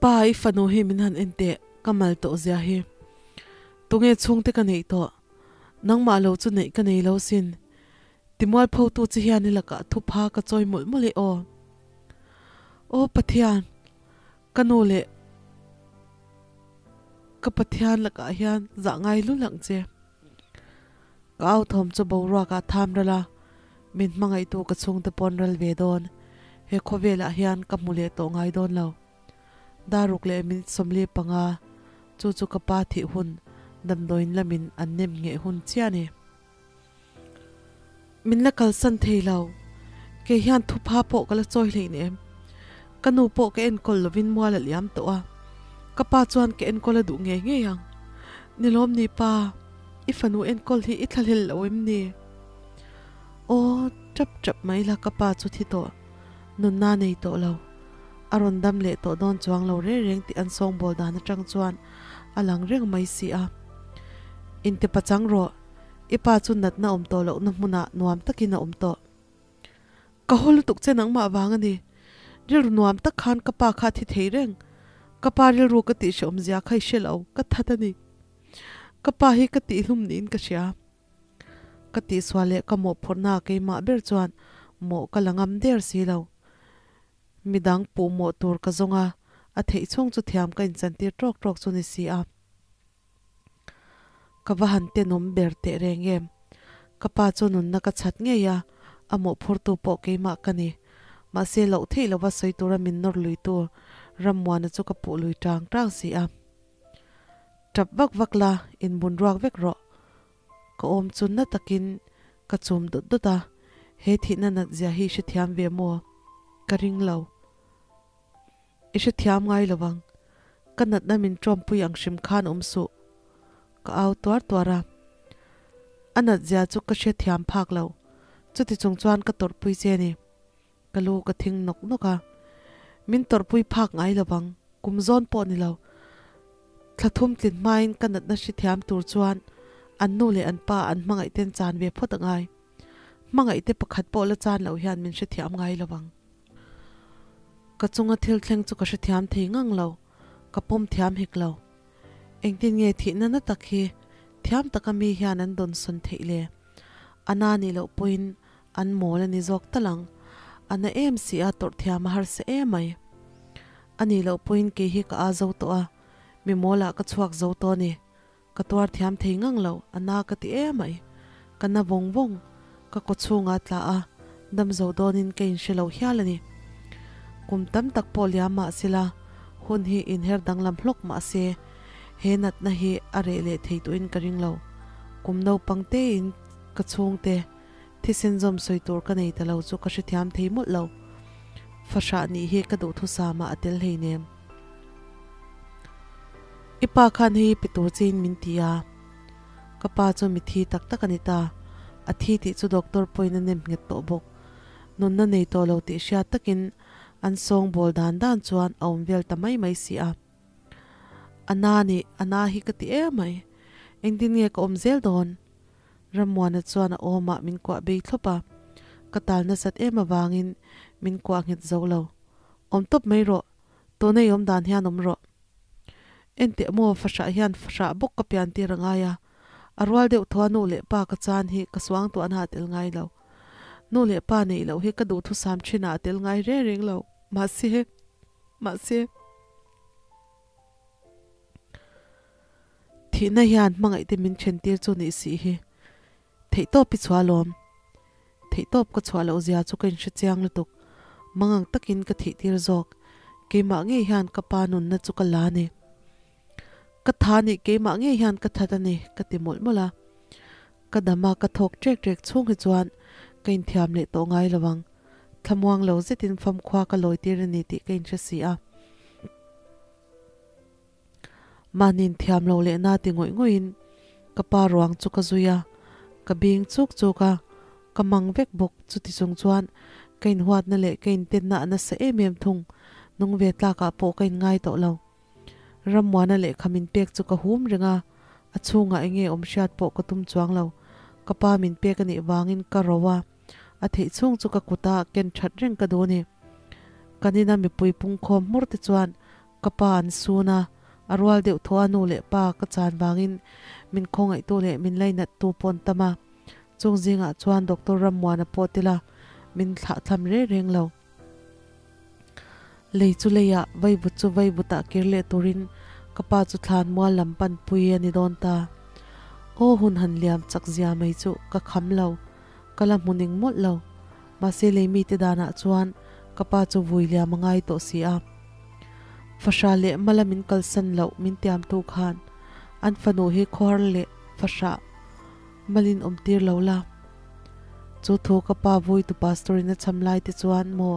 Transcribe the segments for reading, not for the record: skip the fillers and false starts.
Pa, i fanu hi min han en teh, ka mal tawh zia hi. Tunge chhungte ka neih tawh? Nangmah lo chu neih ka nei lo sin. Timualphotu che hian i lakah thupha ka chawi mawlh mawlh e aw. Aw Pathian, ka nu leh ka Pathian lakah hian zah ngai lul ang che. Ka au thawm chu boruakah tham ral a, min hmangaihtu ka chhungte pawn ral ve dawn. He khawvelah hian ka hmu leh tawh ngai dawn lo. Daruk leh minute 45, chu chu ka pa thih hun damdawiin lamin an nem ngheh hun chiah a ni. Min la kalsan thei lo. Kei hian thupha pawh ka la chawi hlein em. Ka nu pawh ka enkawl lovin mual a liam tawh a. Ka pa chuan ka enkawl a duh ngei ngei ang. Ni lawm ni pa, i fanu enkawl hi i thlahlel lo em ni? Aw, tap tap mai la ka pa chu thi tawh. Nunna nei tawh lo. A rawn dam leh tawh dawn chuang lo reng reng tih an sawngbawl dan atang chuan a lang reng mai si a. Inte pachang rawh. I pa chu natna awm tawh lohna hmunah nuam takin a awm tawh. Ka haw lutuk che nangmah vang a ni. Rilru nuam tak khan ka pa kha a thi thei reng. Ka pa rilru ka tih hrehawmzia kha i hre lo, ka that a ni. Ka pa hi ka tihhlum niin ka hria. Ka tihsual leh ka mawhphurhna keimah ber chuan mawh ka la ngam der si lo. Midang puhmawh tur ka zawng a, a theih chhung chu thiam ka inchantir tawk tawk chu ni si a. Ka va han tenawm ber teh reng em? Ka pa chu nunna ka chhat ngei a, a mawhphurtu pawh keimah ka ni. Mahse loh theih lova sawi tura min nawr luitu Rammuana chu ka puh lui tang tang si a. Tap vak vak la, inbun ruak vek rawh. Ka awm chu na takin ka chum dawt dawt a, he thihna nat zia hi i hrethiam ve maw? Ka ring lo. I hrethiam ngai lo vang. Ka natna min ṭawmpui ang hrim khan awm suh. Ka au tuar tuar a. A nat zia chu ka hrethiam phak lo. Chuti chung chuan ka tawrhpui che ni. Ka lu ka thing nawk nawk a. Min tawrhpui phak ngai lo vang. Kum zawn pawh ni lo. Thla thum tlin hmain ka natna hrethiam tur chuan an nu leh an pa an hmangaih ten chan ve phawt a ngai. Hmangaih te pakhat pawh la chan loh hian min hrethiam ngai lo vang. Ka chunga thil thleng chu ka hrethiam thei ngang lo, ka pawm thiam hek lo. Engtin nge thihna na tak hi thiam taka mi hian an dawn sawn theih le? A na nih loh pawhin an mawl a ni zawk tal ang. A na em si a, tawrh thiam a harsa em mai. A nih loh pawhin kei hi ka aa zo tawh a, mi mawlah ka chhuak zo tawh a ni. Ka tuar thiam thei ngang lo, a na ka ti em mai. Ka na vawng vawng, ka kaw chhungah a tla a, dam zo dawnin ka inhre lo hial a ni. Kum tam tak pawh liam mah sela, hun hi inher danglam hlawk mah se, he natna hi a reh leh thei tuhin ka ring lo. Kum naupang tein ka chhungte thisen zawm sawi tur ka nei ta lo chu ka hrethiam thei mawlh lo. Fahrah nih hi ka duhthusam ah a tel hleinem. I pa khan hei pe tur chein min ti a, ka pa chu mithi tak tak a ni ta. A thi tih chu doctor pawhin a nem nghet tawh bawk. Nunna nei tawh lo tih hriat takin an sawng bawl dan dan chuan a awm vel ta mai mai si a. A na ni, a na hi ka ti em mai. Engtin nge ka awm zel dawn? Rammuana chuan a awmah min kuah bei thlawp a, ka tal nasat em avangin min kuah nghet zo lo. Awm tawp mai rawh, Tuna i awm dan hian awm rawh. Enteh maw, fahrah hian fahrah bawk ka pian tir a ngai a, a rual deuh thaw a nu leh pa ka chan hi ka suang tuah na a tel ngai lo. Nu leh pa neih loh hi ka duhthusam thin ah a tel ngai reng reng lo. Mahse, mahse. Thihna hian hmangaih te min then tir chu nih si hi. Theihtawp i chhuah alawm. Theihtawp ka chhuah loh zia chu ka inhre chiang lutuk. Mangang takin ka thih tir zawk. Keimah ngei hian ka pa nunna chu ka la a ni. Ka tha nih keimah ngei hian ka that a ni ka ti mawlh mawlh a. Ka dam a ka thawk ṭek ṭek chhung hi chuan ka inthiam leh tawh ngai lo ang. Thlamuang lo zetin famkhua ka lawi tir a ni tih ka inhre si a. Mahni'n thiam lo leh na ti ngawih ngawih in ka pa ruang chu ka zui a, ka bing chuk chuk a, ka mang vek bawk. Chuti chung chuan ka inhuatna leh ka intenna a nasa em em thung, nung ve tlakah pawh ka inngai tawh lo. Rammuana lehkha min pek chu ka hum reng a, a chhungah enge awm hriat pawh ka tum chuang lo. Ka pa min pek a nih vangin ka ro a, a theih chhung chu ka kuta ken that reng ka duh a ni. Kan ina mipui pungkhawm hmur te chuan. Ka pa an sun a, a rual deuh thaw a nu leh pa ka chan vangin min khawngaihtu leh min lainattu pawh an tam a, chung zingah chuan Doctor Rammuana pawh tila min thlah thlam reng reng lo. Lei chu leiah vaivut chu vaivutah kir leh turin ka pa chu thlan mual lam pan pui a ni dawn ta. Aw hun han liam chak zia mai chu ka kham lo, ka la hmu ning mawlh lo. Mahse lei mite danah chuan ka pa chu vui liam a ngai tawh si a. Fahrah leh mala min kalsan loh min tiamtu khan an fanu hi khawhar leh fahrah malin awmtir lo la. Chu thu ka pa vuitu pastor in a cham lai te chuan maw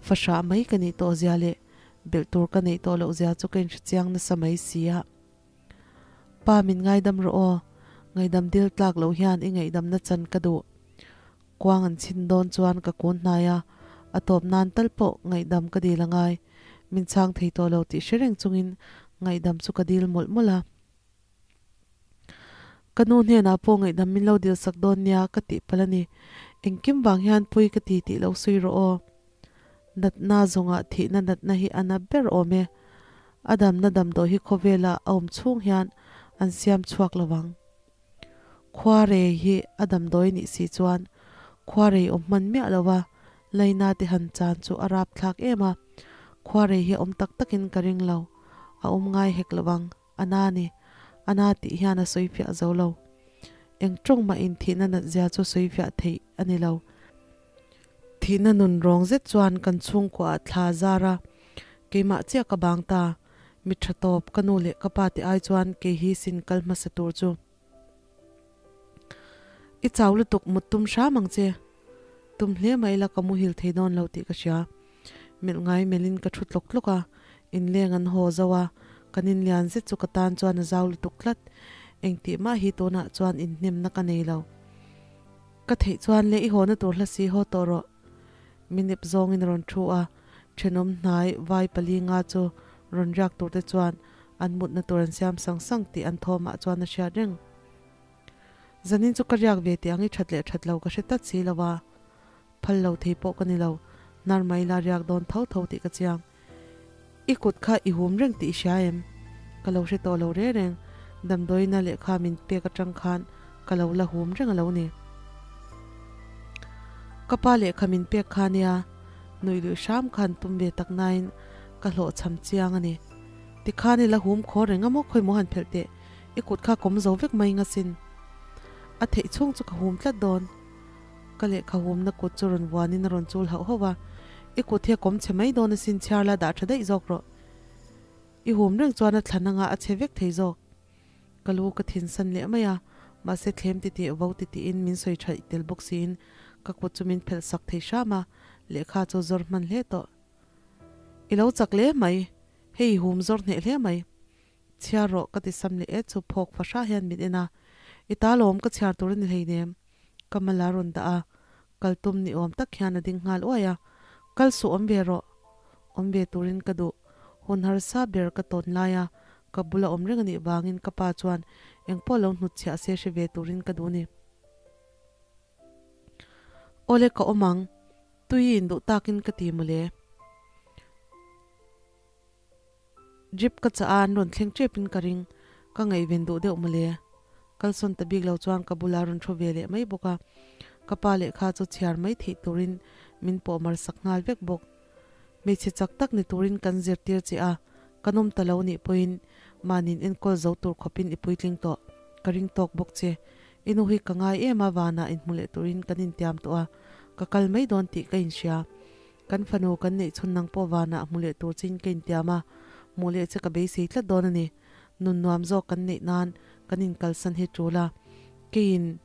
fahrah mai ka nih tawh zia leh belh tur ka neih tawh loh zia chu ka inhrechiang nasa mai si a. Pa min ngaidam rawh aw, ngaidam dil tlak loh hian i ngaihdamna chan ka duh. Kuang an chhin dawn chuan ka kun hnai a, a tawp nan tal pawh ngaihdam ka dil a ngai. Min chhang thei tawh lo tih hre reng chungin ngaihdam chu ka dil mawlh mawlh a. Ka nu hnenah pawh ngaihdam min lo dil sak dawn nia ka tih palh a ni. Engkim vang hian pui ka ti tih lo sawi rawh aw. Natna zawngah thihna natna hi a na ber awm e. A damna damdawi hi khawvela a awm chhung hian an siam chhuak lo vang. Khuarei hi a damdawi nih si chuan khuarei awm hman miah lo va, Laina te han chan chu a rapthlak em a. Khuarei hi a awm tak takin ka ring lo. A awm ngai hek lo vang. A na ni. A na tih hian a sawi fiah zo lo. Eng tawng mah in thihna nat zia chu sawi fiah theih a ni lo. Thihna nun rawng zet chuan kan chhungkua ah thla zar a, keimah chiah ka bang ta. Mi tha tawp, ka nu leh ka pa te ai chuan kei hi sin kal hmasa tur chu. I chau lutuk mut tum hram ang che. Tum hle mai la ka muhil thei dawn lo tih ka hria. Melh ngai melhin ka thu tlawk tlawk a, inleng an haw zo a, kan inlian zet chu ka tan chuan a zau lutuk tlat. Engtih mah hi tunah chuan inhnemna ka nei lo. Ka theih chuan le i hawna tur hla si haw tawh rawh. Min ep zawngin a rawn thu a, thenawm hnai vai pali nga chu rawn riak tur te chuan an mutna tur an siam sang sang tih an thawmah chuan a hriat reng. Zanin chu ka riak ve tih ang i that leh that lo ka hre tlat si lo a. Phal lo thei pawh ka ni lo, hnar mai la riak dawn tho tho tih ka chiang. I kut kha i hum reng tih i hria em? Ka lo hre tawh lo reng reng, damdawiina lehkha min pek atang khan ka lo la hum reng a lo ni. Ka pa lehkha min pek kha nia, nuih luih hram khan tum ve tak nain ka hlawhchham chiang a ni. Tikhan i la hum khaw reng a maw khawi maw han phelh teh, i kut kha kawm zo vek mai ngasin. A theih chhung chu ka hum tlat dawn. Ka lehkha humna kut chu rawn vuanin a rawn chul hauh hauh a, I kut hi a kawm chhe mai dawn asin chhiar la dah tha daih zawk rawh. I hum reng chuan a thlan anga a chhe vek thei zawk. Ka lu ka thinsan leh mai a, mahse thlem titih vo titihin min sawi thaih tel bawk siin ka kut chu min phelh sak thei hram a, lehkha chu zawr hman hle tawh. I lo chak hle mai, hei i hum zawr hneh hle mai. Chhiar rawh ka ti sam leh et chu phawk fahra hian min en a, I ta lawm ka chhiar tur a ni hleinem. Ka mal a rawn dah a, kal tum ni awm tak hian a ding nghal uai a, Kal suh awm ve rawh. Awm ve turin ka duh. Hun harsa ber ka tawn lai a, ka bula awm reng a nih vangin ka pa chuan engpawh lo hnutchhiah se hre ve turin ka duh a ni. Awle ka awm ang, tui induh takin ka ti mawle. Jeep ka chah a, an rawn thleng tep in ka ring. Ka ngaihven duh deuh mawle. Kalsawn ta bik lo chuan ka bula rawn thu ve leh mai bawk a. Ka pa lehkha chu chhiar mai theih turin min pawh mar sak nghal vek bawk. Hmeichhe chak tak ni turin kan zirtir che a, ka nawm ta lo nih pawhin mahniin enkawl zo tur khawpin i puitling tawh. Ka ring tawk bawk che. I nu hi ka ngai em a, vanah inhmu leh turin kan intiam tawh a, ka kal mai dawn tih ka inhria. Kan fanu kan neih chhun nang pawh vanah hmu leh tur chin ka intiam a, hmuh leh che ka beisei tlat dawn a ni. Nun nuam zawk kan neih nan kan inkalsan hi tul a, keiin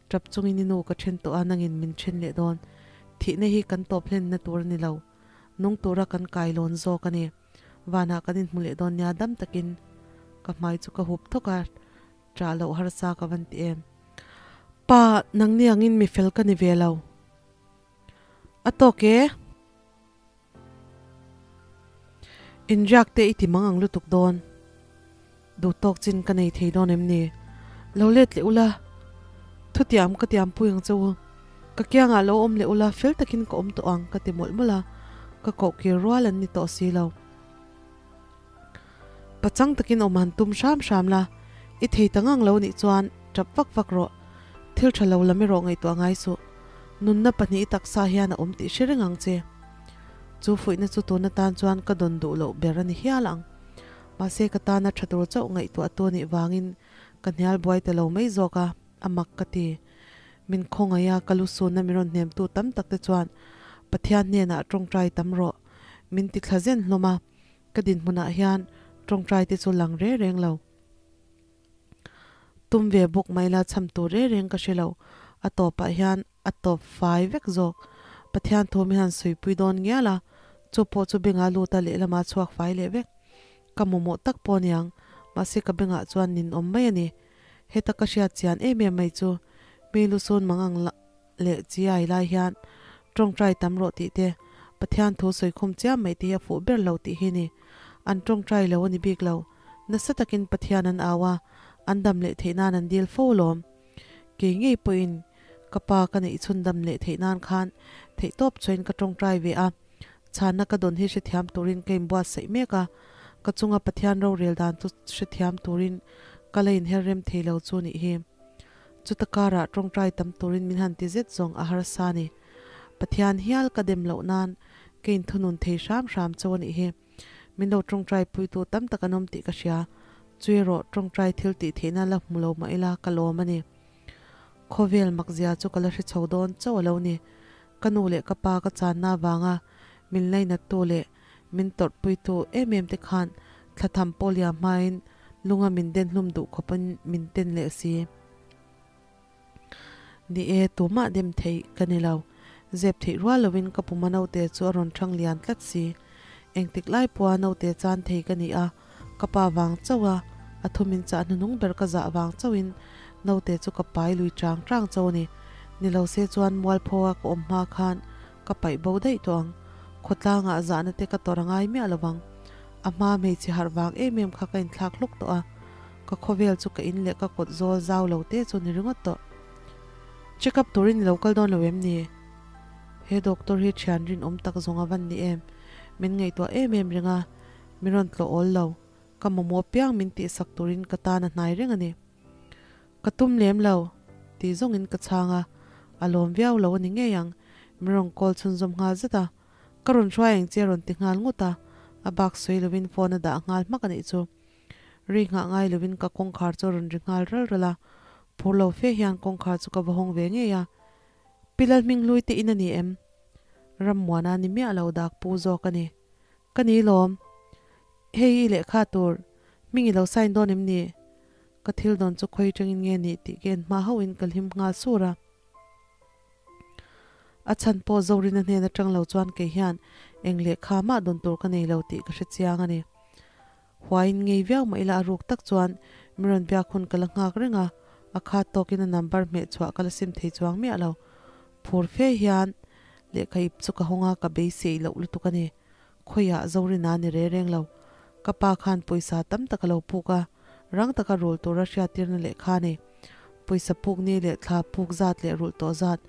tap chungin i nu ka then tawh a, nangin min then leh dawn. Thihna hi kan tawp hlenna tur a ni lo, nung tura kan kailawn zawk a ni. Vanah kan inhmu leh dawn nia dam takin ka hmai chu ka hup thawk a, ṭah loh harsa ka van ti em. Pa, nangni angin mi fel ka ni ve lo. A tawk e. Inriak te i ti mang ang lutuk dawn. Duh tawk chin ka nei thei dawn em ni? Lo let leh ula, thutiam ka tiampui ang che u. Ka kiangah lo awm leh ula, fel takin ka awm tawh ang ka ti mawlh mawlh a, ka kohkir rual an ni tawh si lo. Pachang takin awm han tum hram hram la, i thei ta ngang lo nih chuan tap vak vak rawh. Thil tha lo lam erawh ngaihtuah ngai suh. Nunna pahnih i taksa hian a awm tih hre reng ang che. Chu fuihna chu tun atan chuan ka dawn duh loh ber a ni hial ang. Mahse ka tana tha tur chauh ngaihtuah tu anih vangin ka hnial buai ta lo mai zawk a, a mak ka ti. Min khawngaih a, ka lu sunna min rawn hnemtu tam tak te chuan Pathian hnenah tawngtai tam rawh. Min ti thla zen hlawm a, ka dinhmunah hian tawngtai te chu lang re reng lo. Tum ve bawk mai la chham tur re reng ka hre lo. A tawpah hian a tawp fai vek zawk. Pathian thu min han suipui dawn ngial a, chu pawh chu bengah lut a lehlamah chhuak fai leh vek. Ka mamawh tak pawh aniang, mahse ka bengah chuan nin awm mai a ni. Heta ka hriat chian em em mai chu mi lusun mangang leh chiai lai hian tawngtai tam rawh tih te, Pathian thu sawikhum chiam mai te hi a fuh ber lo tih hi ni. An tawngtai lo a ni bik lo. Nasa takin Pathian an au a, an dam leh theih nan an dil fo alawm. Kei ngei pawhin ka pa ka neih chhun dam leh theih nan khan theihtawp chuain ka tawngtai ve a, chhanna ka dawn hi hrethiam turin ka inbuatsaih mek a, ka chunga Pathian rorel dan chu hrethiam turin ka la inher rem thei lo chu nih hi. Chuta karah tawngtai tam turin min han ti zet zawng a harsa ni. Pathian hial ka dem loh nan ka inthunun thei hram hram chauh a nih hi. Min lo tawngtai puitu tam tak an awm tih ka hria. Chu erawh tawngtai thil tih theihna la hmu lo mah ila ka lawm a ni. Khawvel makzia chu ka la hre chho dawn chauh a lo ni. Ka nu leh ka pa ka channa avanga min lainattu leh min tawrhpuitu em em te khan thlatham pawh liam hmain lunga min den hlum duh khawpin min ten leh si. Ni e, tumah dem theih ka ni lo. Zep theih rual lovin ka puma naute chu a rawn thang lian tlat si. Engtik lai pawha naute chan thei ka ni a, ka pa vang chauh a, a thu min chah hnuhnung ber ka zah vang chauhin naute chu ka pai lui chang chang chauh a ni. Ni lo se chuan mualphoa ka awm hma khan ka paih bo daih tawh ang. Khawtlangah zahna te ka tawrh a ngai miah lo vang. A hma hmeichhe harh vang em em kha ka inthlak hluk tawh a, ka khawvel chu ka in leh ka kawt zawl zau lo te chu ni ringawt tawh. Check up turin i lo kal dawn lo em ni? He doctor hi thian rinawm tak zawng a van ni em? Min ngaihtuah em em reng a, min rawn tlawh awl lo. Ka mamawh piang min tihsak turin ka tan a hnai reng a ni. Ka tum lem lo, tih zawngin ka chhang a, a lawm viau lo a ni ngei ang. Min rawn call chhunzawm nghal zet a, ka rawn hruai ang che a rawn ti nghal ngut a, a bak sawi lovin phone a dah nghal hmak a nih chu. Ri nghah ngai lovin ka kawngkhar chu a rawn ri nghal ral ral a, phur lo fe hian kawngkhar chu ka va hawng ve ngei a. Pi Lalhminghlui te in a ni em? Rammuana ni miah lo dak pu zawk a ni. Ka ni lawm. Hei i lehkha tur hming i lo sign dawn em ni? Ka thil dawn chu khawi tangin nge nih tih ka en hma hauhin ka hlim nghal sur a. A chhan pawh Zorina hnen atang lo chuan kei hian eng lehkha mah dawn tur ka nei lo tih ka hre chiang a ni. Huaiin ngei viau mah ila a ruk tak chuan mi rawn biak hun ka la nghak reng a, a khat tawkin a number hmeh chhuah ka la sim thei chuang miah lo. Phur fe hian lehkha ip chu ka hawng a, ka beisei loh lutuk a ni. Khawiah Zorina ni re reng lo. Ka pa khan pawisa tam tak a lo puk a, rang taka rul tura hriattirna lehkha a ni. Pawisa puk ni leh thla puk zat leh rulh tawh zat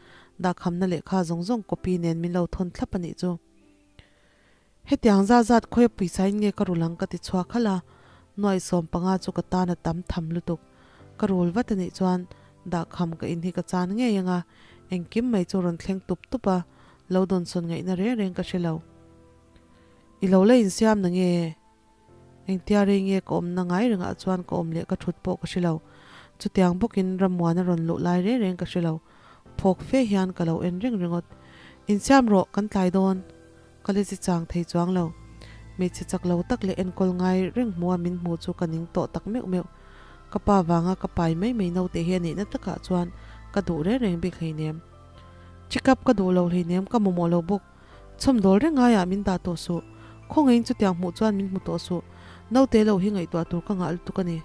dahkhamna lehkha zawng zawng copy nen min lo thawn thlap a nih chu. Hetiang zat zat khawia puisain nge ka rul ang ka ti chhuak halh a, nuaih 15 chu ka tan a tam tham lutuk. Ka rul vat a nih chuan dahkham ka in hi ka chan ngei ang a, engkim mai chu rawn thleng tup tup a, lo dawnsawn ngaihna reng reng ka hre lo. I lo la insiam na nge? Engtia rei nge ka awmna ngai rengah chuan ka awm leh ka thut pawh ka hre lo. Chutiang bawkin Rammuana rawn luh lai reng reng ka hre lo. Phawk fe hian ka lo en reng ringawt. Insiam rawh, kan tlai dawn. Ka la chi chang thei chuang lo. Hmeichhe chak lo tak leh enkawl ngai reng hmua min hmu chu ka ning tawh tak meuh meuh. Ka pa vanga ka pai mai mai naute hi a nihna takah chuan ka duh reng reng bik hleinem. Check up ka duh lo hleinem ka mamawh lo bawk. Chhawmdawl reng ngaiah min dah tawh suh. Khawngaihin chutiang hmuh chuan min hmu tawh suh. Naute lo hi ngaihtuah tur ka ngah lutuk a ni.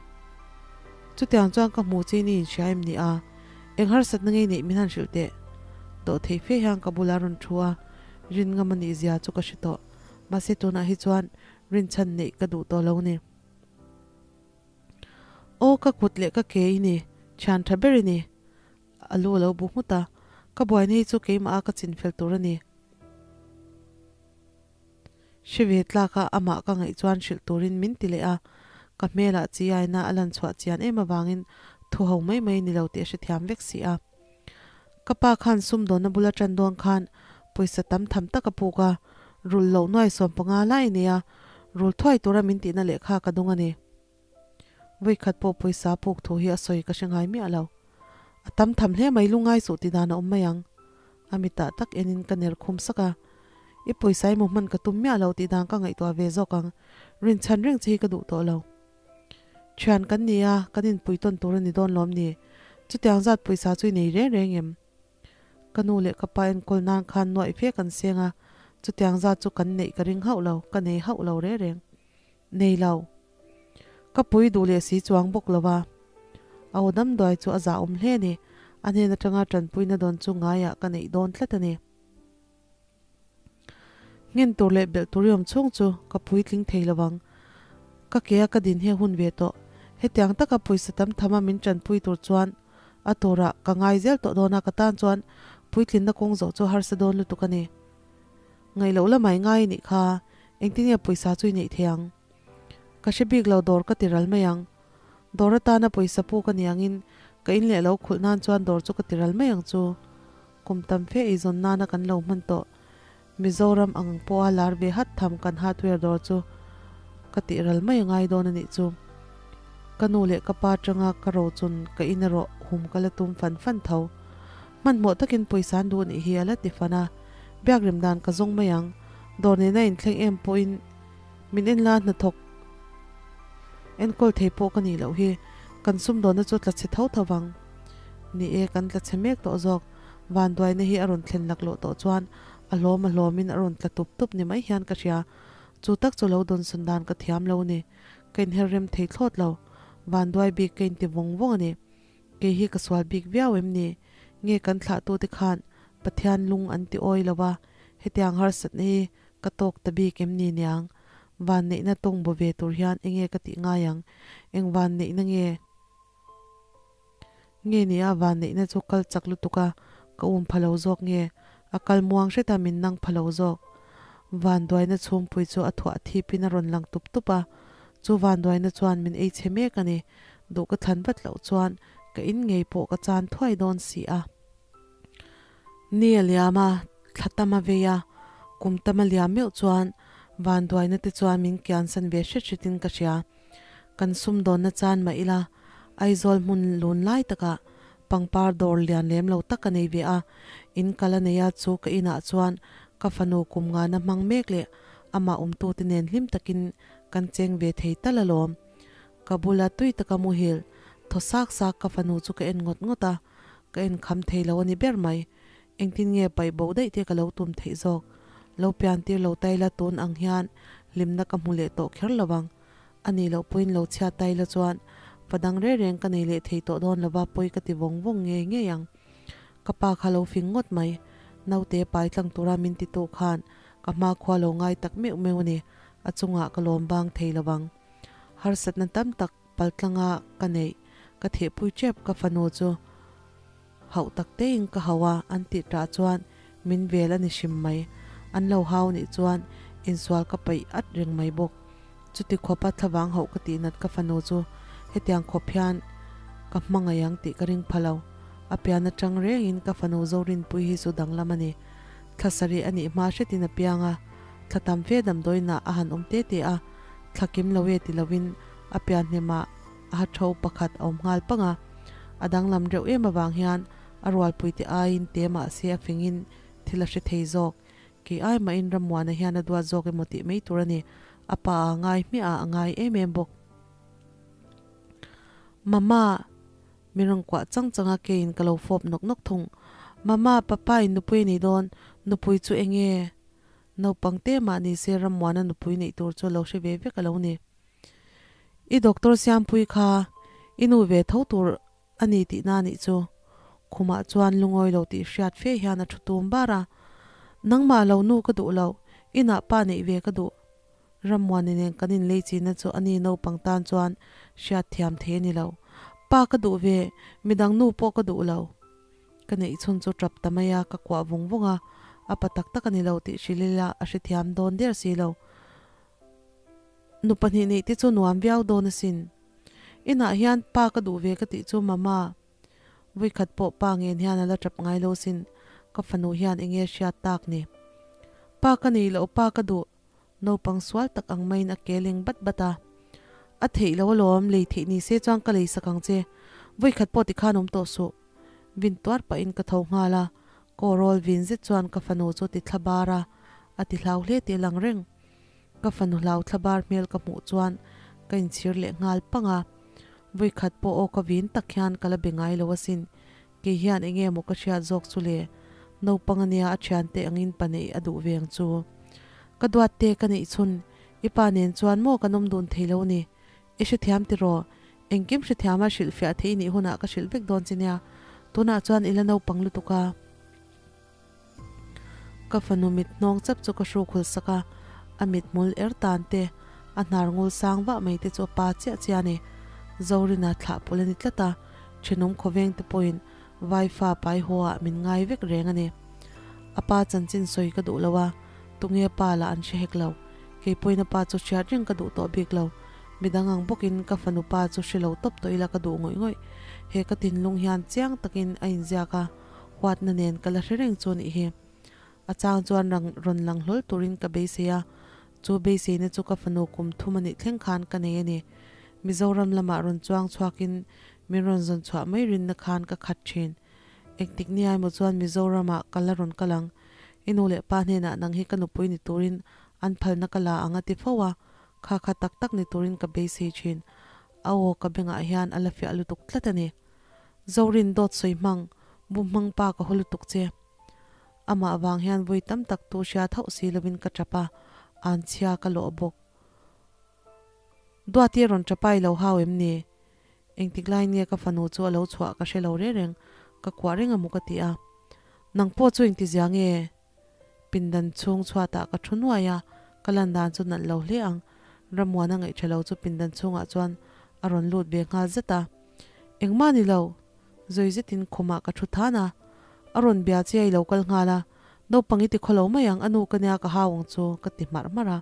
Chutiang chuan ka hmu che ni inhria em ni a? Eng harsatna ngei neih min han hrilh teh. Dawh theih fe hian ka bulah rawn thu a, rin ngam a nih zia chu ka hre tawh. Mahse tunah hi chuan rinchhan neih ka duh tawh lo ni. Aw ka kut leh ka ke i ni, thian tha ber i ni. A lu a lo bu nghut a, ka buaina hi chu keimah a ka chin fel tur a ni. Hre ve tlak a amah ka ngaih chuan hrilh turin min ti leh a. Ka hmelah chi aina a lan chhuah chian em avangin thu ho mai mai ni lo tih a hrethiam vek si a. Ka pa khan sumdawnna bula tan dawn khan pawisa tam tham tak a puk a, rul loh nuai 15 lai a nei a, rul thuai tura min tihna lehkha ka dawng a ni. Vawikhat pawh pawisa puk thu hi a sawi ka hre ngai miah lo. A tam tham hle mai lungai suh ti dan a awm mai ang. A mitah tak enin ka ner khum sak a, I pawisa emaw hman ka tum miah lo tih dan ka ngaihtuah ve zawk ang, rinchhan reng che hi ka duh tawh lo. Thian kan ni a, kan inpui tawn tur a ni dawn lawm ni? Chutiang zat pawisa chu i nei reng reng em? Ka nu leh ka pa enkawl nan khan nuaih fe kan seng a, chutiang zat chu kan neih ka ring hauh lo, ka nei hauh lo reng reng. Nei lo. Ka pui duh leh si chuang bawk lo va. A aw damduai chu a zahawm hle a ni. A hnen atanga tanpuina dawn chu ngaiah ka neih dawn tlat a ni. Nghen tur leh belh tur i awm chhung chu ka puitling thei lo ang. Ka ke a ka din hi a hun ve tawh. Hetiang taka pawisa tam tham a min tanpui tur chuan a turah ka ngai zel tawh dawn a, ka tan chuan puitlinna kawng zawh chu harsa dawn lutuk a ni. Ngaih loh lamah i ngai a nih kha, engtin nge pawisa chu i neih thei ang? Ka hre bik lo dawr ka ti ral mai ang. Dawr atana pawisa puk a ni angin ka in leh lo khulh nan chuan dawr chu ka ti ral mai ang chu. Kum tam fe eizawn nana kan lo hman tawh. Mizoram ang pawha lar ve hat tham kan hardware dawr chu ka tih ral mai a ngai dawn a nih chu. Ka nu leh ka pa atanga ka rochun ka in erawh hum ka la tum fan fan tho. Hmanhmawh takin pawisa an duh nih hi a la ti fan a, biakrem dan ka zawng mai ang. Dawr nena inthleng em pawhin min en la hnathawk enkawl thei pawh ka nih loh hi. Kan sumdawnna chu tla chhe tho tho vang. Ni e, kan tla chhe mek tawh zawk. Vanduaina hi a rawn thlen laklawh tawh chuan a hlawm a hlawmin a rawn tla tup tup ni mai hian ka hria. Chu tak chu lo dawnsawn dan ka thiam lo ni. Ka inher rem thei thlawt lo. Vanduai bik ka inti vawng vawng a ni. Kei hi ka sual bik viau em ni? Nge kan thlahtute khan Pathian lung an ti awi lo a, hetiang harsatna hi ka tawk ta bik em ni niang? Vanneihna tawng baw ve tur hian enge ka tih ngai ang? Eng vanneihna nge? Nge ni a vanneihna chu kal chak lutuk a, ka um pha lo zawk nge? A kal muang hret a min nang pha lo zawk. Vanduaina chhungpui chu a thuah thipin a rawn lang tup tup a, chu vanduaina chuan min ei chhe mek a ni. Duh ka thlan vat loh chuan ka in ngei pawh ka chan thuai dawn si a. Ni a liam a, thla tam a vei a, kum tam a liam meuh chuan vanduaina te chuan min kiansan ve hret hretin ka hria. Kan sumdawnna chan mah ila, Aizawl hmun lun lai takah pangpar dawr lian lem lo tak ka nei ve a, in kal a nei a chu ka inah chuan ka fanu kum ngana hmang mek leh amah awmtute nen hlim takin kan cheng ve thei tal alawm. Ka bula tui taka muhil thaw sak sak ka fanu chu ka en ngawt ngawt a, ka en kham thei lo a ni ber mai. Engtin nge paih bo daih te ka lo tum theih zawk? Lo pian tir lo ta ila tun ang hian hlimna ka hmu leh tawh kher lo ang. A nih loh pawhin lo chhiat ta ila chuan fa dang reng reng ka nei leh thei tawh dawn lova pawi ka ti vawng vawng ngei ngei ang. Ka pa kha lo fing ngawt mai. Naute pai tlang tura min ti tu khan ka hmakhua lo ngai tak meuh meuh a ni. A chungah ka lawm bang thei lo ang. Harsatna tam tak paltlanga ka neih ka thehpui tep ka fanu chu hauh tak tein ka hau a an tih tah chuan min vel a ni hrim mai. An lo hau nih chuan insual ka paih at reng mai bawk. Chuti khawpa thlavang hauh ka tih nat ka fanu chu hetiang khawp hian ka hmangaih ang tih ka ring pha lo. A pian atang rengin ka fanu Zorinpui hi chu danglam a ni. Thla sarih a nih hma hretin a piang a. Thla tam fe damdawiinah a han awm te te a, thla kim lo e ti lovin a pian hnemah a ha tho pakhat a awm nghal pang a. A danglam reuh em avang hian a rualpuite aiin te mahse a fingin thil a hre thei zawk. Kei ai mahin Rammuana hian a duat zawk emaw tih mai tur a ni. A pa a ngai hmiah a, a ngai em em bawk. Mama! Min rawn kuah chang chang a, keiin ka lo fawp nawk nawk thung. Mama, papa in nupui a nei dawn, nupui chu eng nge? Naupang te mah ni se Rammuana nupui neih tur chu a lo hre ve vek a lo ni. I doctor Siampui kha i nu ve tho tur a ni tihna a nih chu. Khumah chuan lungawi lo tih hriat fe hian a thu tum bar a. Nangmah lo nu ka duh lo, inah pa neih ve ka duh. Rammuani nen kan inlei china chu a ni naupang tan chuan hriat thiam thei a ni lo. Pa ka duh ve, midang nu pawh ka duh lo. Ka neih chhun chu tap ta mai a, ka kuah vung vung a, a pa tak tak a ni lo tih hrilh ila a hrethiam dawn der si lo. Nu pahnih neih te chu nuam viau dawn asin. Inah hian pa ka duh ve ka tih chu Mama. Vawikhat pawh pa ngen hian a la tap ngai lo sin, ka fanu hian enge a hriat tak ni. Pa ka nei loh pa ka duh, naupang sual tak ang maiin a ke leng bat bat a. A theih lo alawm, lei theih ni se chuan ka lei sak ang che, vawikhat pawh tikhan awm tawh suh. Vin tuar pahin ka tho nghal a, kawrawl vin zet chuan ka fanu chu ti thla bar a, a ti hlau hle tih a lang reng. Ka fanu hlau thla bar hmel ka hmuh chuan ka inchhir leh nghal pang a, vawikhat pawh aw ka vin tak hian ka la be ngai lo asin, kei hian enge maw ka hriat zawk chu le, naupang ania a thiante angin pa neih a duh ve ang chu. Ka duat te ka neih chhun, i pa nen chuan maw kan awm dun thei lo ni, i hrethiam tiraw, engkim hrethiama hrilhfiah theih nih hunah ka hrilh vek dawn che nia, tunah chuan i la naupang lutuk a. Ka fanu mit hnawng chap chu ka hruk hul sak a, a mit hmul er tan te, a hnar ngul sang vah mai te chu a pa chiah chiah a ni. Zorina thlah pawlh a ni tlat a, thenawm khawveng te pawhin Vaifa pai haw ah min ngai vek reng a ni. A pa chanchin sawi ka duh lo a, tunge pa lah an hre hek lo. Kei pawhin a pa chu hriat reng ka duh tawh bik lo. Midang ang bawkin ka fanu pa chu hre lo tawp tawh ila ka duh ngawih ngawih. He ka thinlung hian chiang takin a inziak a. Huatna nen ka la hre reng chu nih hi. A chang chuan rang rawn lang hlawl turin ka beisei a, chu beiseina chu ka fanu kum thum a nih thleng khan ka nei a ni. Mizoram lamah rawn chuang chhuakin min rawn zawn chhuah mai rinna khan ka khat thin. Engtik ni aimaw chuan Mizoramah ka la rawn kal ang. I nu leh pa hnenah nang hi ka nupui ni turin an phalna ka la ang a ti fo a, kha kha tak tak ni turin ka beisei thin. A aw ka bengah hian a la fiah lutuk tlat a ni. Zorin dawt sawi hmang, bum hmang pa ka haw lutuk che. Amah vang hian vawi tam tak tu hriat hauh si lovin ka tap a, an chhia ka lawh bawk. Duati a rawn tap a i lo hau em ni? Engtik lai nge ka fanu chu a lo chhuah ka hre lo reng reng, ka kuah reng a mu ka ti a. Nang pawh chu engtizia nge? Pindan chhung chhuatah ka thu nuai a, ka lan dan chu nalh lo hle ang. Ramuana ngaihṭha lo chu pindan chhungah chuan a rawn lut ve nghal zet a. Engmah ni lo, zawi zetin khumah ka thu than a. A rawn bia che a i lo kal nghal a, naupang i ti khaw lo mai ang, a nu ka nia ka hau ang chu ka ti hmarh hmarh a.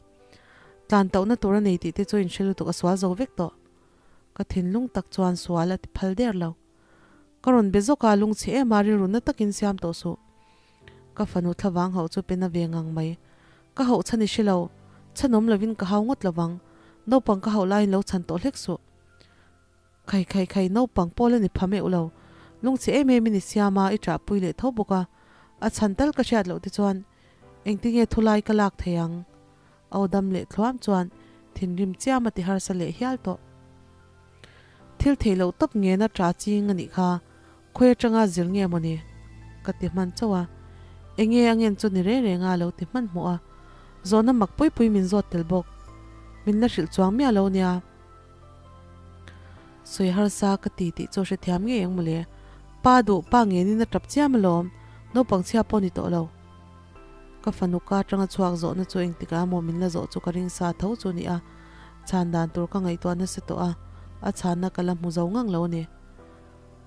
Tlan tauhna tur a nei tih te chu inhre lutuk a sual zo vek tawh. Ka thinlung tak chuan sual a ti phal der lo. Ka rawn be zawk a, lungchhe em a, rilru na takin siam tawh suh. Ka fanu thlavang hauh chu pe na ve ngang mai. Ka hauh chhan i hre lo, chhanawm lovin ka hau ngawt lovang. Naupang ka hauh laiin lo chhan tawh hlek suh. Khai khai khai, naupang pawl a ni pha meuh lo. Lungchhe em em in i siam a, i ṭahpui leh tho bawk a. A chhan tal ka hriat loh te chuan engtinge thulai ka lak thei ang? Aw dam leh thluam chuan thinrim chiam a ti harsa leh hial tawh. Thil theih loh tawp ngena ṭah ching a nih kha, khawi aṭanga zir nge maw ni? Ka ti hman chauh a. Enge a ngen chu ni reng reng a lo ti hmanhmawh a. Zawhna mak pui pui min zawt tel bawk. Min la hrilh chuang miah lo nia. Sawi harsa ka ti tih chu hrethiam ngei ang mawle. Pa duh pa ngenin a tap chiam alawm, naupang chhia pawh ni tawh lo. Ka fanu ka atanga chhuak zawhna chu engtikah emaw min la zawh chu ka ring sa tho chu ni a, chhan dan tur ka ngaihtuah nasa tawh a, a chhanna ka la hmu zo ngang lo a ni.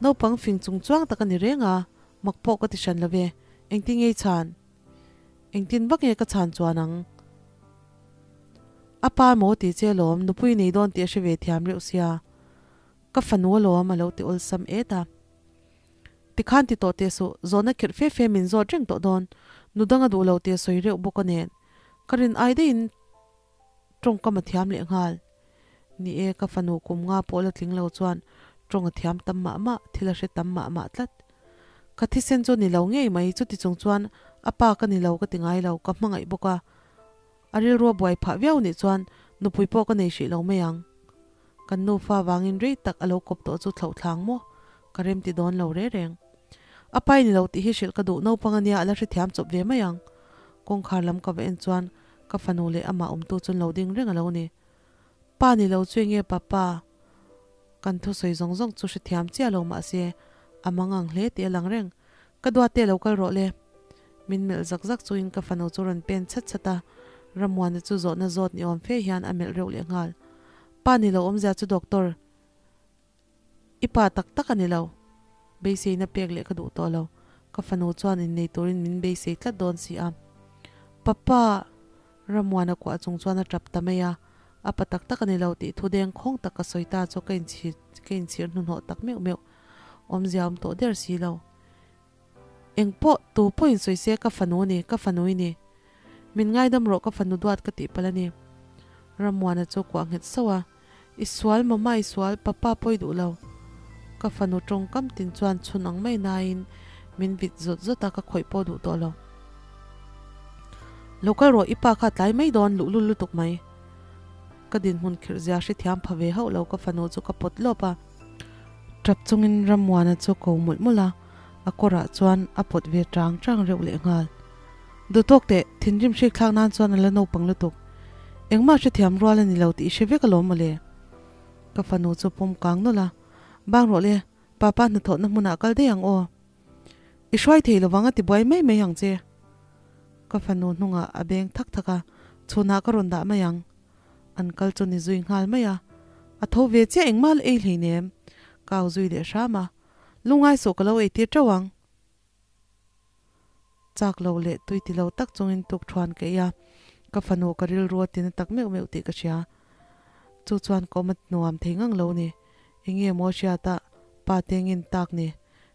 Naupang fing chung chuang tak a ni reng a, mak pawh ka ti hran lo ve, engtin nge i chhan? Engtin vak nge ka chhan chuan ang? A pa maw ti che alawm, nupui nei dawn tih a hre ve thiam reuh sia, ka fanu alawm a lo ti awlsam et a. Tikhan ti tawh teh suh, zawhna khirh fe fe min zawt reng tawh dawn, nu dang a duh lo tih a sawi reuh bawk a nen, ka rin ai daihin tawngkam a thiam leh nghal. Ni e, ka fanu kum nga pawh la tling lo chuan tawng a thiam tam mah mah, thil a hre tam mah mah tlat. Ka thisen chu ni lo ngei mai, chuti chung chuan a pa ka ni lo ka ti ngai lo, ka hmangaih bawk a. A rilru a buai phah viau nih chuan nupui pawh ka nei hrih lo mai ang. Kan nufa vangin rei tak a lo kawp tawh chu thlauh thlang maw? Ka rem ti dawn lo re reng. A pai ni lo tih hi hrilh ka duh naupang ania a la hrethiam chawp ve mai ang. Kawngkhar lam ka va en chuan ka fanu leh amah awmtu chuan lo ding reng a lo ni. Pa ni lo chu enge papa? Kan thusawi zawng zawng chu hrethiam chiah lo mahse a mangang hle tih a lang reng. Ka duat te lo kal rawh le. Min melh zak zak chuin ka fanu chu rawn pen chhat chhat a, Ramuana chu zawhna zawt ni awm fe hian a melh reuh leh nghal. Pa ni lo awmzia chu doctor, i pa tak tak a ni lo. Beiseina pek leh ka duh tawh lo. Ka fanu chuan innei turin min beisei tlat dawn si a. Papa! Ramuana kuah chung chuan a tap ta mai a. A pa tak tak a ni lo tih thu deng khawng tak ka sawi ta chu ka inchhir ka inchhir hnuhnawh tak meuh meuh. Awmzia awm tawh der si lo. Eng pawh tu pawhin sawi se ka fanu a ni, ka fanu i ni. Min ngaidam rawh ka fanu duat ka tih palh a ni. Rammuana chu kuah nghet sauh a, I sual mama i sual, papa pawh i duh lo. Ka fanu tawngkam tin chuan chhun ang mai nain min vit zawt zawt a ka khawih pawh duh tawh lo. Lo kal rawh i pa kha a tlai mai dawn luhlul lutuk mai. Ka dinhmun khirh zia hrethiam pha ve hauh lo ka fanu chu ka pawt lawp a. Tap chungin Rammuana chu ko mawlh mawlh a, a kawrah chuan a pawt ve chang chang reuh leh nghal. Duhtawk teh, thinrim hrik thlak nan chuan a la naupang lutuk. Engmah hrethiam rual a ni lo tih i hre vek alawm mawle. Ka fanu chu pawm kang nawlh a, Bang rawh le, papa hnathawhna hmunah kal daih ang aw. I hruai thei lovang a ti buai mai mai ang che. Ka fanu hnungah a beng thak thak a, chhunah ka rawn dah mai ang. An kal chu ni zui nghal mai a, a tho ve chiah engmah la ei hleinem. Ka au zui leh hram a, lungai suh ka lo ei tir teuh ang. Chak lo leh tui ti lo tak chungin tuk thuan ka ei a, ka fanu ka rilru a tina tak meuh meuh tih ka hria. Chu chuan ka awm a nuam thei ngang lo ni. Enge maw hriata pa te ngin tak ni.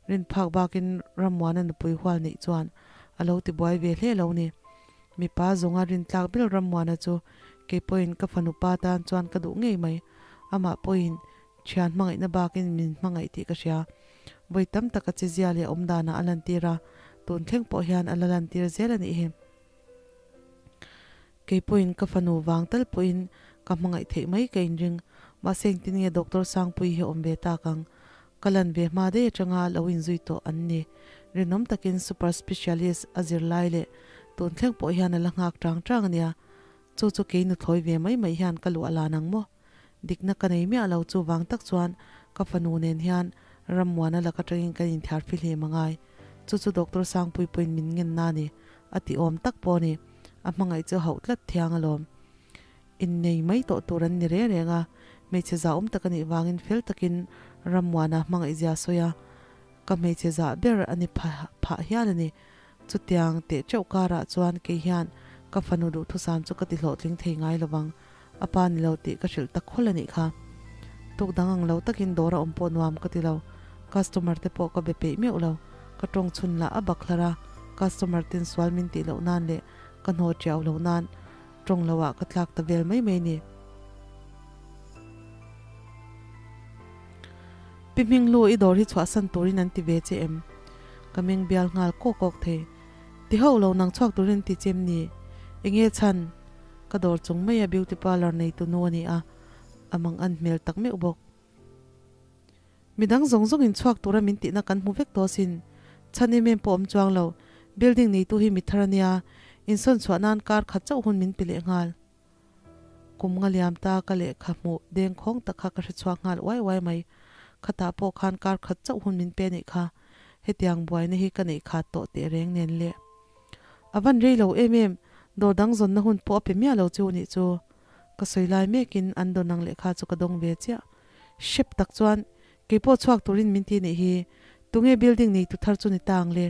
Rin phak bakin Rammuana nupui hual neih chuan a lo ti buai ve hle lo ni. Mipa zawnga rin tlak ber Rammuana chu kei pawhin ka fanu pa tan chuan ka duh ngei mai. Amah pawhin thian hmangaihna bakin min hmangaih tih ka hria. Vawi tam tak a chezia leh awm danah a lantir a, tun thleng pawh hian a la lantir zel a nih hi. Kei pawhin ka fanu vang tal pawhin ka hmangaih theih mai ka inring. Mahse engtin nge Doctor Sangpui hi awm ve tak ang? Ka lan ve hma daih atanga lo inzui tawh an ni. Rinawm takin super specialist a zir lai leh tun thleng pawh hian a la nghak chang chang a nia. Chu chu kei nuthlawi ve mai mai hian ka luah lan ang maw? Dikna ka nei miah lo chu vang tak chuan ka fanu nen hian Rammuana lak atangin kan inthiar fihlim a ngai. Chu chu Doctor Sangpui pawhin min ngen na ni. A ti awm tak pawh a ni. A hmangaih chu hauh tlat thiang alawm. Innei mai tawh tur an ni reng reng a, hmeichhe zahawm tak a nih vangin fel takin Rammuana hmangaihzia a sawi a, ka hmeichhe zah ber a ni phah hial a ni. Chutiang teh teuh karah chuan kei hian ka fanu duhthusam chu ka ti hlawhtling thei ngai lovang, a pa ni lo tih ka hrilh tak khawlh a nih kha. Tuk dang ang lo takin dawr a awm pawh nuam ka ti lo, customer te pawh ka be peih meuh lo, ka tawng chhun lah a bak hlar a, customer ten sual min tih loh nan leh ka hnaw tiau loh nan tawng lo ah ka tlak ta vel mai mai ni. Pi Hminglu i dawr hi chhuahsan turin an ti ve che em? Ka meng bial nghal kawk kawk thei. Ti hauh lo nang chhuak turin an ti che em ni? Enge chhan? Ka dawr chung maia beauty parlour neitu nu a ni a, a mang an hmel tak meuh bawk. Midang zawng zawng in chhuak tura min tihna kan hmu vek tawh asin. Chhan em em pawh awm chuang lo. Building neitu hi mi thar a nia, insawn chhuah nan kar khat chauh hun min pe leh nghal. Kum nga liam ta ka lehkha hmuh deng khawng tak kha ka hre chhuak nghal uai uai mai. Khatah pawh khan kar khat chauh hun min pe anih kha. Hetiang buaina hi ka neih khat tawh teh reng nen le. A van rei lo em em, dawr dang zawnna hun pawh a pe miah lo chu nih chu. Ka sawi lai mekin an dawn ang lehkha chu ka dawng ve chiah. Hrep tak chuan kei pawh chhuak turin min ti nih hi, tunge building neitu thar chu ni ta ang le?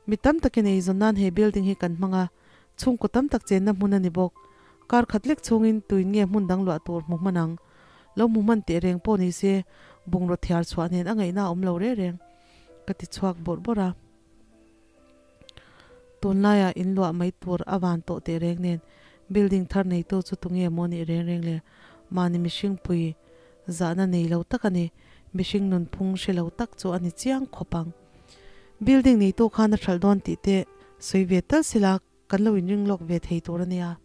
Mi tam takin eizawn nan he building hi kan hmang a, chhungkaw tam tak chenna hmun a ni bawk. Kar khat lek chhungin tuin nge hmun dang luah tur hmu hman ang? Lo hmu hman teh reng pawh ni se, bungraw thiar chhuah nen a ngaihna a awm lo reng reng. Ka ti chhuak bawrh bawrh a. Tunlaiah in luah mai tur a van tawh teh reng nen building thar neitu chu tunge maw nih reng reng le? Mahni mihring pui zahna nei lo tak a ni. Mihring nunphung hre lo tak chu a ni chiang khawp ang. Building neitu khan a hralh dawn tih te sawi ve tal sila kan lo inring lawk ve thei tur a nia.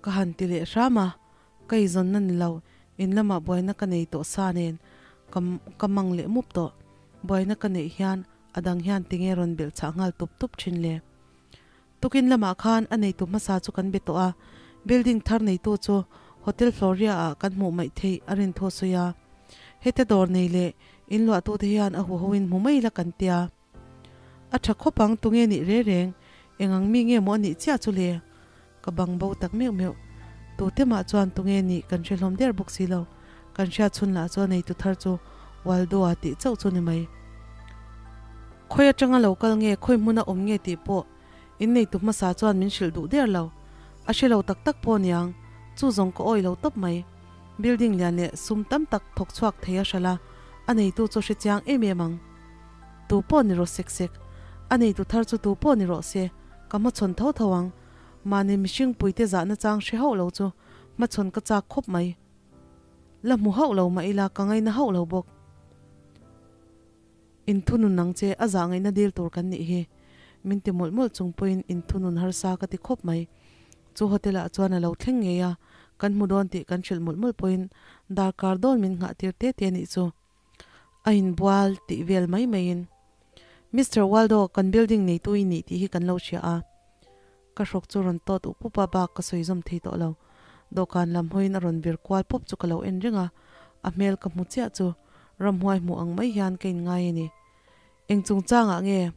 Ka han ti leh hram a, ka izawnna ni lo, in lamah buaina ka nei tawh sa nen ka ka mang leh mup tawh. Buaina ka neih hian a dang hian tinge rawn belh chah nghal tup tup thin le. Tukin lamah khan a neitu hmasa chu kan be tawh a, building thar neitu chu Hotel Floria ah kan hmuh maih theih a rin thu a sawi a. Heta dawr nei leh in luahtute hian a huhoin hmu mai la kan tia. A tha khawp ang, tunge nih re reng, eng ang mi nge maw a nih chiah chu le? Ka bang bo tak meuh meuh. Tute mah chuan tunge nih kan hre hlawm der bawk si lo. Kan hriat chhun lah chu a neitu thar chu Waldo-a tih chauh chu ni mai. Khawi atanga lo kal nge, khawi hmuna awm nge tih pawh in neitu hmasa chuan min hrilh duh der lo. A hre lo tak tak pawh niang, chu zawng ka awih lo tawp mai. Building lian leh sum tam tak thawk chhuak thei a hralh a, a neitu chu hre chiang em em ang. Tu pawh ni rawh sek sek. A neitu thar chu tu pawh ni rawh se, ka hmachhawn tho tho ang. Mahni mihring puite zahna chang hre hauh lo chu hmachhawn ka chak khawp mai. La hmu hauh lo mah ila ka ngaina hauh lo bawk. Inthunun ang che a zah ngaihna dil tur kan nih hi. Min ti mawlh mawlh chung pawhin inthunun harsa ka ti khawp mai. Chu hotel ah chuan a lo thleng ngei a, kan hmu dawn tih kan hrilh mawlh mawlh pawhin darkar dawn min nghah tir te te nih chu. A inbual tih vel mai maiin, Mister Waldo, kan building neitu i nih tih hi kan lo hria a. Ka hrawk chu rawn tawt up up a, bak ka sawi zawm thei tawh lo. Dawhkan lam hawiin a rawn vir kual pawp chu ka lo en reng a, a hmel ka hmu chiah chu ramhuai hmuh ang mai hian ka inngai a ni. Eng chungchangah nge?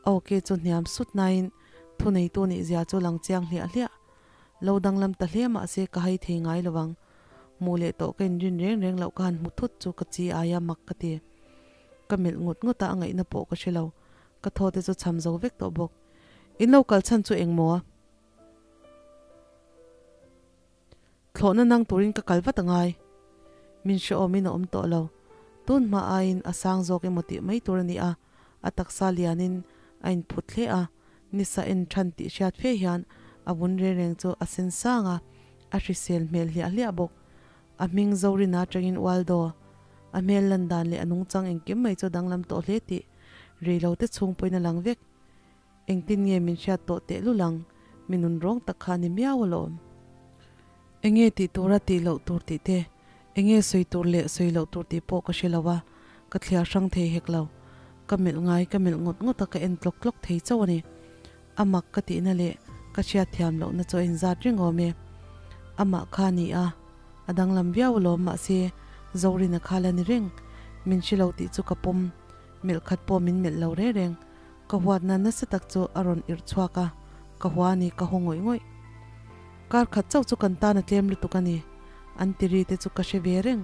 A awke chu hniam sut nain thuneitu nih zia chu lang chiang hliah hliah. Lo danglam ta hle mah se ka hai thei ngai lo vang. Hmuh leh tawh ka inrin reng reng loh ka han hmu thut chu ka chi aia mak ka ti. Ka melh ngut ngut a, a ngaihna pawh ka hre lo. Ka thaw te chu cham zo vek tawh bawk. In lo kal chhan chu eng maw? Thlawhna nang turin ka kal vat a ngai. Min hrehawmin a awm tawh lo. Tun hma aiin a sang zawk emaw tih mai tur a ni a, a taksa lianin a inphut hle a, nisa en than tih hriat fe hian a vun reng reng chu a sen sang a, a hrisel hmel hliah hliah bawk. A hming Zorina atangin Waldo, a hmel lan dan leh a nungchang engkim mai chu a danglam tawh hle tih reilote chhung pawhin a lang vek. Engtin nge min hriat tawh teh lul ang, mi nun rawng tak kha a ni miau alawm. Enge tih tura tih loh tur tih te, enge sawi tur leh sawi loh tur tih pawh ka hre lo a, ka thliar hrang thei hek lo. Ka melh ngai ka melh ngawt ngawt a ka en tlawk tlawk thei chauh a ni. A mak ka tihna leh ka hriat thiam lohna chu a inzat reng awm e. Amah kha a ni a, a danglam viau alawm mahse Zorina kha la ni reng. Min hre lo tih chu ka pawm, melh khat pawh min melh lo reng reng. Ka huatna nasa tak chu a rawn irh chhuak a, ka hua a ni, ka haw ngawih ngawih. Kar khat chauh chu kan tan a tlem lutuk a ni. An ti ri te chu ka hre ve reng,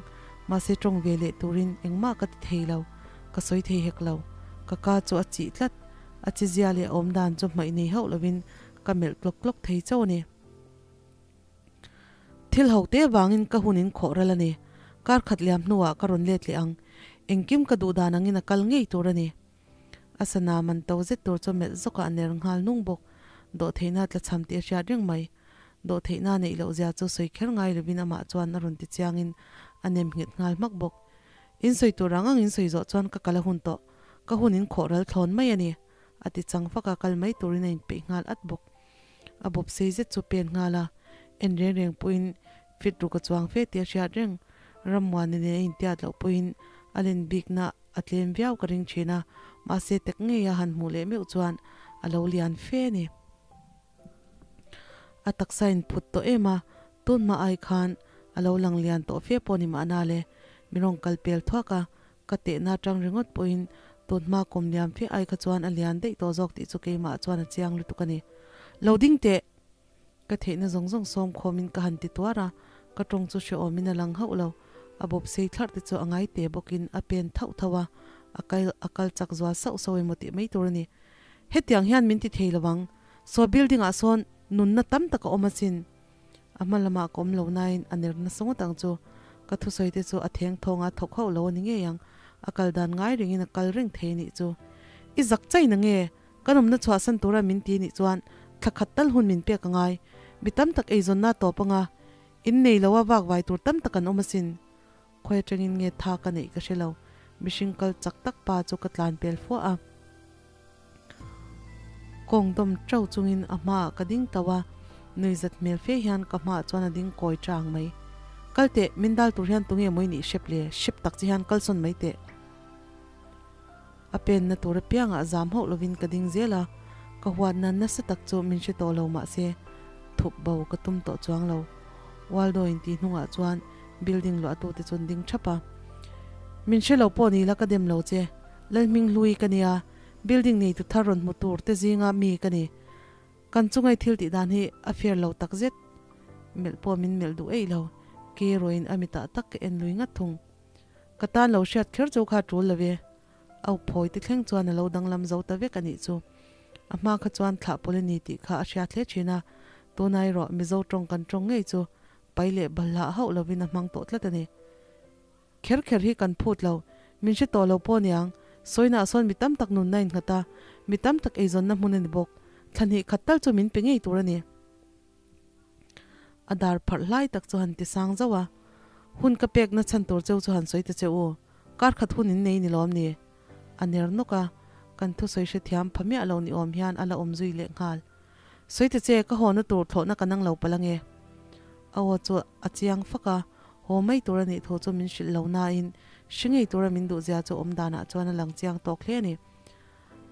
mahse tawng ve leh turin engmah ka ti thei lo, ka sawi thei hek lo. Ka ka chu a chih tlat, a chizia leh a awm dan chu hmaih nei hauh lovin ka melh tlawk tlawk thei chauh a ni. Thil ho te vangin ka hun in khawh ral a ni. Kar khat liam hnuah ka rawn let leh ang. Engkim ka duh dan angin a kal ngei tur a ni. A sana man to zet tur chu melh zawkah a ner nghal nung bawk. Dawhtheihna tla cham tih a hriat reng mai. Dawhtheihna neih loh zia chu sawi kher ngai lovin amah chuan a rawn ti chiangin a nem nghet nghal hmak bawk. In sawi tur ang ang in sawi zawh chuan ka kal a hun tawh. Ka hun in khawh ral thlawn mai a ni. A ti chang fak a, kal mai turin a inpeih nghal at bawk. A bawp sei zet chu pen nghal a, en reng reng pawhin fit ruk a chuang fe tih a hriat reng. Rammuani nen a intiat loh pawhin a len bikna A tlem viau ka ring thin a, mahse tek ngei a han hmuh leh meuh chuan a lo lian fe a ni. A taksa in phut tawh em a, tun hma ai khan a lo lang lian tawh fe pawh ni mahna le, mi rawn kal pel thuak a, ka tehna atang ringawt pawhin tun hma kum liam fe ai kha chuan a lian daih tawh zawk tih chu keimah chuan a chiang lutuk a ni. Lo ding teh! Ka theihna zawng zawng sawm khawmin ka han ti tuar a, ka tawng chu hrehawmin a lang hauh lo. A bawp sei thlarh te chu a ngai te bawkin a pen thauh thauh a, a kal a kal chak zual sauh sauh emaw tih mai tur a ni. Hetiang hian min ti thei lo ang, saw building ah sawn nunna tam tak a awm asin. A hma lamah ka awm lo nain a ner nasa ngawt ang chu. Ka thusawi te chu a theng thawng a thawk hauh lo a ni ngei ang, a kal dan ngai rengin a kal reng thei anih chu. I zak chain ang e, Kan awmna chhuahsan tura min ti nih chuan thla khat tal hun min pek a ngai. Mi tam tak eizawnna tawp anga in nei lo a vak vai tur tam tak an awm asin. Khawi atangin nge tha ka neih ka hre lo. Mihring kal chak tak pa chu ka tlan pel fuah a. Kawng dawm tau chungin a hmaah ka ding tauh a, nuizat hmel fe hian ka hmaah chuan a ding kawi chang mai. Kal teh, min dal tur hian tunge maw i nih hrep le, hrep tak che hian kalsawn mai teh. A penna tur apiangah zam hauh lovin ka ding zel a, ka huatna nasa tak chu min hre tawh lo mahse thup bo ka tum tawh chuang lo. Waldo in tih hnungah chuan building luahtute chu an ding thap a. Min hre lo pawh ni la ka dem lo che, Lalhminghlui ka nia, building neitu thar rawn hmu tur te zinga mi ka ni. Kan chungai thil tih dan hi a fair lo tak zet. Melh pawh min melh duh eih lo, ke ruain a mitah tak ka en lui ngat thung. Ka tan lo hriat kher chu kha tul lo e. Au phawi te thleng chuan a lo danglam zo ta vek a nih chu. A hma kha chuan thlah pawl a ni tih kha a hriat hle thin a. Tunah erawh Mizo tawng kan tawng ngei chu pai leh balhlah hauh lovin a hmang tawh tlat a ni. Kher kher hi kan phut lo, min hre tawh lo pawh niang, sawinaah sawn mi tam tak nunna innghat a, mi tam tak eizawnna hmun a ni bawk, thla hnih khat tal chu min pe ngei tur a ni. A dar pharh hlai tak chu han ti sang zauh a, Hun ka pekna chhan tur cheu chu han sawi ta che u, kar khat hun in nei ni lawm ni? A ner nawk a, kan thusawi hrethiam pha miah lo ni awm hian a la awm zui leh nghal. Sawi ta che, ka hawna tur thlawhna ka nang lo palh ange. A aw chu a chiang fak a, haw mai tur a nih thu chu min hrilh lo nain hre ngei tura min duhzia chu awm danah chuan a lang chiang tawk hle a ni.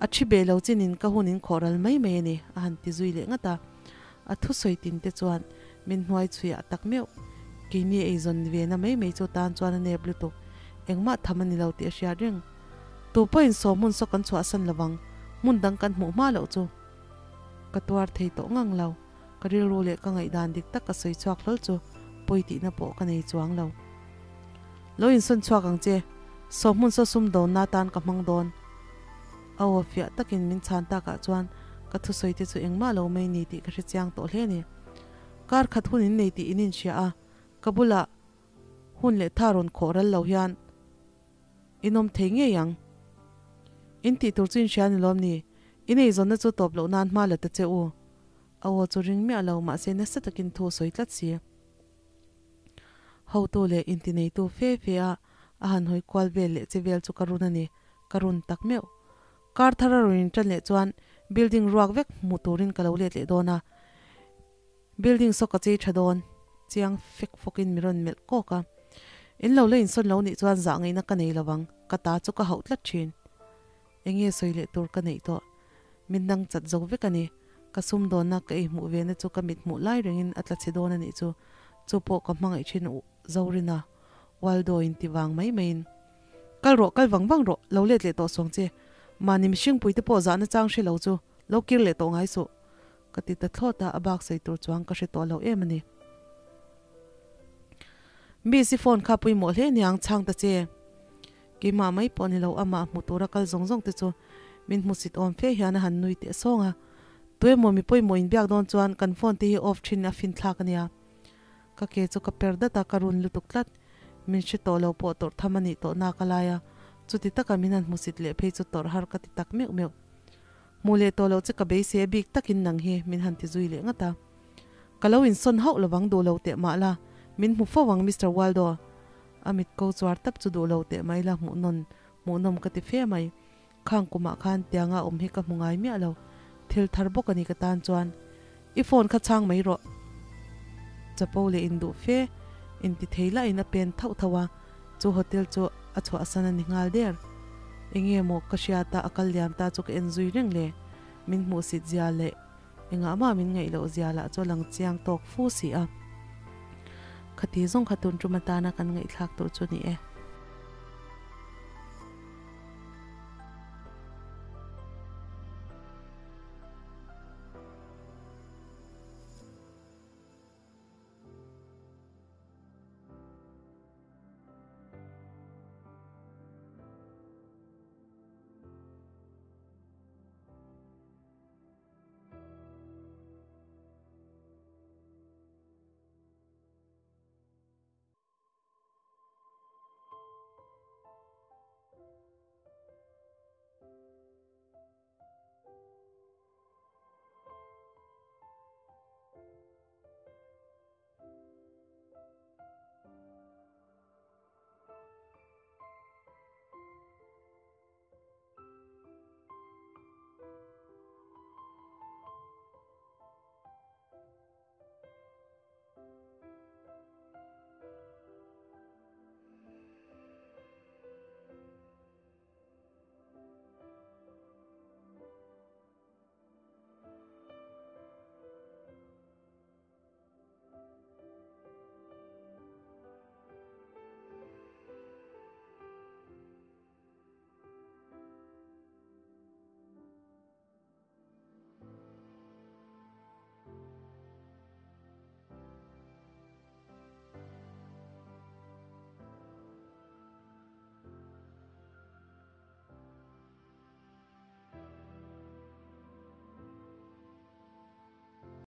A thi beh lo chinin ka hun in khawh ral mai mai a ni, a han ti zui leh ngat a. A thusawi tin te chuan min hnuai chhuiah tak meuh. Keini eizawn ve na mai mai chu tan chuan a nep lutuk, engmah tham a ni lo tih a hriat reng. Tu pawhin saw hmun saw kan chhuahsan lovang, hmun dang kan hmuh hma loh chu. Ka tuar thei tawh ngang lo, ka rilru leh ka ngaihdan dik tak ka sawi chhuak hlawl chu pawi tihna pawh ka nei chuang lo. Lo insawn chhuak ang che, saw hmun saw sum dawnna atan ka hmang dawn. A aw fiah takin min chhan takah chuan ka thusawi te chu engmah lo mai ni tih ka hre chiang tawh hle a ni. Kar khat hun in nei tih in inhria a, ka bulah hun leh tha rawn khawh ral lo hian in awm thei ngei ang. In tih tur chu in hria ni lawm ni? In eizawnna chu tawp loh nan hma la ta che u. A aw chu ring miah lo mahse nasa takin thu a sawi tlat si. Hotu leh intineitu fe fe a a han hawi kual vel leh che vel chu ka run a ni, ka run tak meuh. Kar thar a rawn intan leh chuan building ruak vek hmuh turin ka lo let leh dawn a, building saw ka chei tha dawn chiang fek fawkin mi rawn melh kawk a. In lo la insawn lo nih chuan zah ngaihna ka nei lovang, ka ta chu ka hauh tlat thin. Enge sawi leh tur ka neih tawh? Min dang chat zo vek a ni. Ka sumdawnna ka ei hmuh ve na chu ka mit hmuh lai rengin a tla chhe dawn a nih chu. Chu pawh ka hmangaih thin u Zorina, Waldo in ti vang mai maiin. Kal rawh, kal vang vang rawh, lo let leh tawh suang che. Mahni mihringpui te pawh zahna chang hre lo chu lo kir leh tawh ngai suh. Ka ti ta thlawt a, a bak sawi tur chuang ka hre tawh lo em a ni. Miss i phone kha pawimawh hle niang chhang ta che. Keimah mai pawh ni lo, amah hmu tura kal zawng zawng te chu min hmusit awm fe hian a han nui teh sawng a. Tuemaw mi pawimawh inbiak dawn chuan kan phone te hi off thin a finthlak a nia. Ka ke chu ka per dat a, ka run lutuk tlat. Min hre tawh lo pawh tawrh tham a nih tawh nak a lai a, chuti taka min han hmusit leh phei chu tawrh har ka ti tak meuh meuh. Hmuh leh tawh loh che ka beisei a bik takin nang hi min han ti zui leh ngat a. Ka lo insawn hauh lovang duh lo teh mah la, min hmu fo ang Mister Waldo. A mit ko chuar tap chu duh lo teh mai la hmuhnawn hmuhnawm ka ti fe mai. Khang kumah khan tianga awm hi ka hmu ngai miah lo. Thil thar bawk a ni ka tan chuan. I phone kha chhang mai rawh. Chapo leh induh fe inti thei lahin a pen thauh thauh a, chu hotel chu a chhuahsan a ni nghal der. Enge maw ka hriata a kal liam ta chu ka en zui reng le. Min hmuhsit zia leh Engah mah min ngaih loh zia lah chu a lang chiang tawk fu si a. Khati zawng kha tun tum atana kan ngaihthlak tur chu ni e.